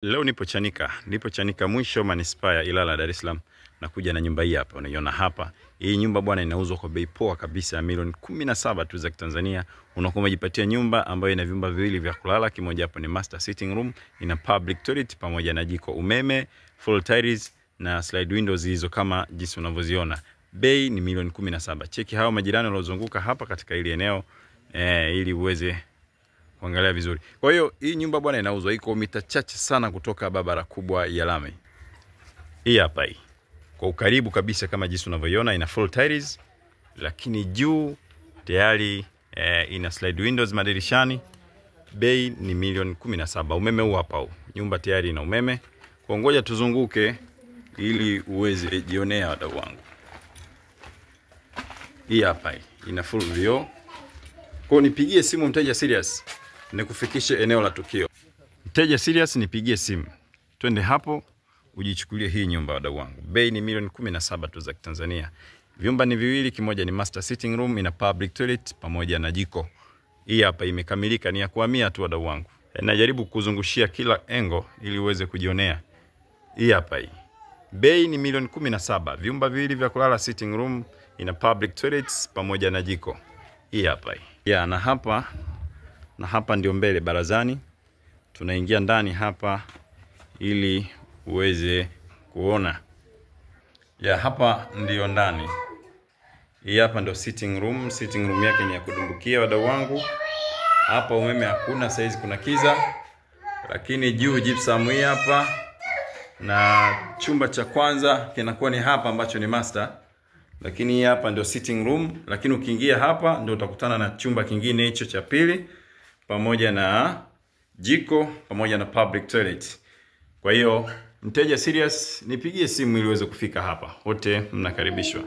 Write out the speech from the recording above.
Leo nipo Chanika mwisho manispaa ya Ilala, Dar es Salaam. Nakuja na nyumba hii hapa, unaiona hapa. Hii nyumba bwana inauzwa kwa bei poa kabisa ya milioni 17 tu za Tanzania. Unakuwa umejipatia nyumba ambayo ina vyumba viwili vya kulala, kimoja hapo ni master sitting room, ina public toilet pamoja na jiko, umeme, full tiles na slide windows hizo kama jinsi unavyoziona. Bei ni milioni 17. Cheki hao majirani waliozunguka hapa katika hili eneo ili uweze kuangalia vizuri. Kwa hiyo hii nyumba bwana inauzwa, iko mita chache sana kutoka barabara kubwa ya lami. Hii hapa hii. Kwa ukaribu kabisa kama jinsi unavyoiona, ina full tiles, lakini juu tayari ina slide windows madirishani. Bei ni milioni 17. Umeme huu hapa huu. Nyumba tayari ina umeme. Kwa ngoja tuzunguke ili uweze jionea wadau wangu. Hii hapa hii ina full vioo. Kwa nipigie simu mteja serious, nikufikishe eneo la tukio. Mteja serious nipigie simu. Twende hapo ujichukulie hii nyumba wadau wangu. Bei ni milioni 17 tu za Tanzania. Vyumba ni viwili, kimoja ni master sitting room, ina public toilet pamoja na jiko. Hii hapa imekamilika, ni ya kuhamia tu wadau wangu. Najaribu kuzungushia kila engo ili uweze kujionea. Hii hapa hii. Bei ni milioni 17. Vyumba viwili vya kulala, sitting room, ina public toilets pamoja na jiko. Hii hapa hii. Ya, na hapa ndio mbele barazani. Tunaingia ndani hapa ili uweze kuona. Ya, hapa ndio ndani. Hii hapa ndio sitting room. Sitting room yake ni ya kudumbukia wadau wangu. Hapa umeme hakuna, saizi kuna kiza. Lakini juu gypsum hii hapa. Na chumba cha kwanza kinakuwa ni hapa ambacho ni master. Lakini hii hapa ndio sitting room. Lakini ukiingia hapa ndio utakutana na chumba kingine hicho cha pili, pamoja na jiko pamoja na public toilet. Kwa hiyo mteja serious nipigie simu ili uweze kufika hapa. Wote mnakaribishwa.